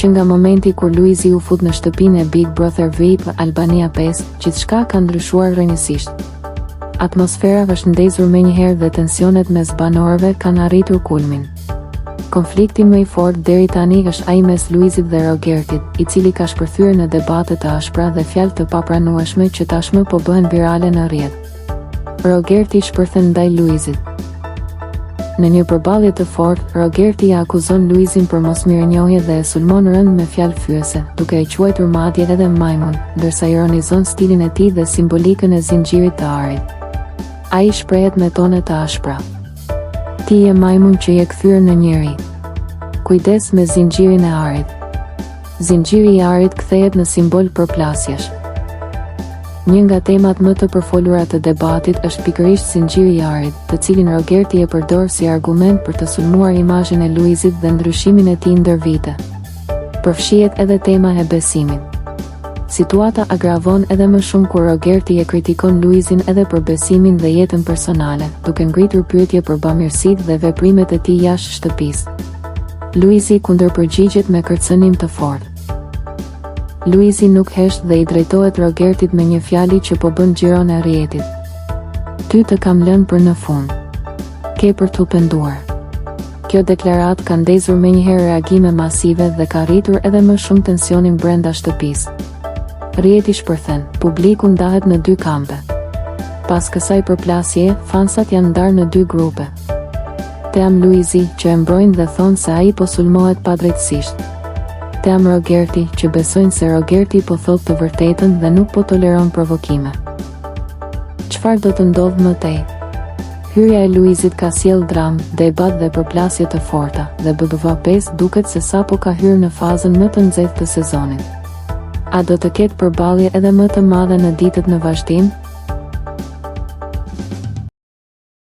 Që nga momenti kur Luizi u fut në shtëpinë e Big Brother VIP Albania 5, gjithçka ka ndryshuar rrënjësisht. Atmosfera është ndezur menjëherë dhe tensionet mes banorëve kanë arritur kulmin. Konflikti më i fortë deri tani është ai mes Luizit dhe Rogertit, i cili ka shpërthyer në debate të ashpra dhe fjalë të papranueshme që tashmë po bëhen virale në rrjet. Rogerti shpërthen ndaj Luizit. Në një përballje të fortë, Rogerti e akuzon Luizin për mosmirënjohje dhe e sulmon rëndë me fjalë fyese, duke e quajtur madje edhe majmun, ndërsa ironizon stilin e tij dhe simbolikën e zinxhirit të arit. Ai shprehet me tone të ashpra. Ti je majmun që je kthyer në njeri. Kujdes me zinxhirin e arit. Zinxhiri i arit kthehet në simbol përplasjesh. Një nga temat më të përfolura të debatit është pikërisht zinxhiri i arit, të cilin Rogerti e përdor si argument për të sulmuar imazhin e Luizit dhe ndryshimin e tij ndër vite. Përfshihet edhe tema e besimit. Situata agravon edhe më shumë kur Rogerti e kritikon Luizin edhe për besimin dhe jetën personale, duke ngritur pyetje për bamirësitë dhe veprimet e tij jashtë shtëpisë. Luizi kundërpërgjigjet me kërcënim të fortë. Luizi nuk hesht dhe i drejtohet Rogertit me një fjali që po bën xhiron e rrjetit. Ty të kam lënë për në fund. Ke për t'u penduar. Kjo deklaratë ka ndezur menjëherë reagime masive dhe ka rritur edhe më shumë tensionin brenda shtëpisë. Rrjeti shpërthen, publiku ndahet në dy kampe. Pas kësaj përplasjeje, fansat janë ndarë në dy grupe. Team Luizi, që e mbrojnë dhe thonë se ai po sulmohet padrejtësisht. Team Rogerti, që besojnë se Rogerti po thotë të vërtetën dhe nuk po toleron provokime. Çfarë do të ndodhë më tej? Hyrja e Luizit ka sjellë dramë, debat dhe përplasje të forta, dhe BBV 5 duket se sapo ka hyrë në fazën më të nxehtë të sezonit. A do të ketë përballje edhe më të madhe në ditët në vazhdim?